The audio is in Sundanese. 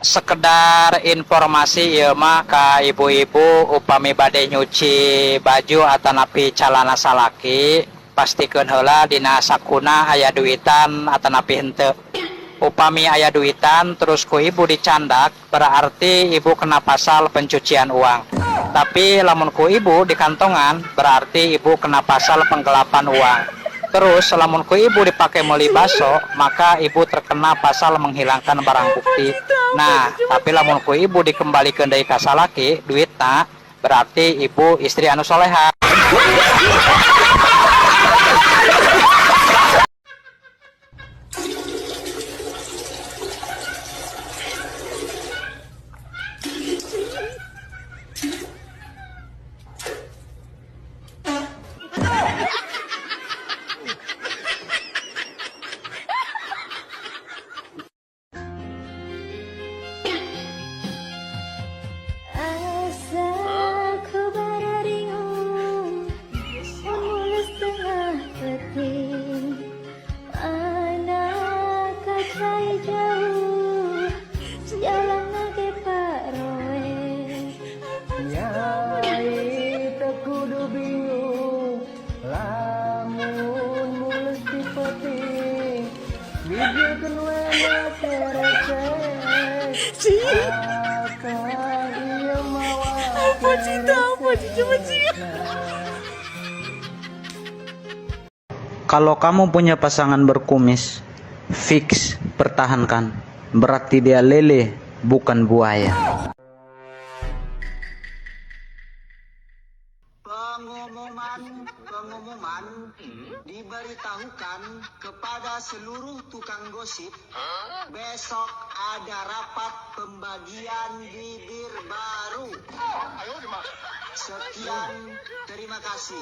Sekedar informasi ieu mah ka ibu-ibu, upami bade nyuci baju atanapi calana salaki, pastikeun heula dina sakuna aya duitan atanapi henteu. Upami aya duitan terus ku ibu dicandak, berarti ibu kena pasal pencucian uang. Tapi lamun ku ibu dikantongan, berarti ibu kena pasal penggelapan uang. Terus lamun ku ibu dipakai meuli baso, maka ibu terkena pasal menghilangkan barang bukti. Nah, tapi lamun ku ibu dikembalikan deui ka salaki duitna, berarti ibu istri anu soleha. Asa ku bararingung mun mules tengah peuting, anak kacai jauh jalan ge paroe. Nyai teu kudu bingung lamun mules di peuting, bijilkeun we make resek. Akang ieu mawa. Apa cerita apa sih? Coba sih. Kalau kamu punya pasangan berkumis, fix pertahankan. Berarti dia lele, bukan buaya. Pengumuman, pengumuman, diberitahukan kepada seluruh tukang gosip, besok ada rapat pembagian bibir baru. Sekian, terima kasih.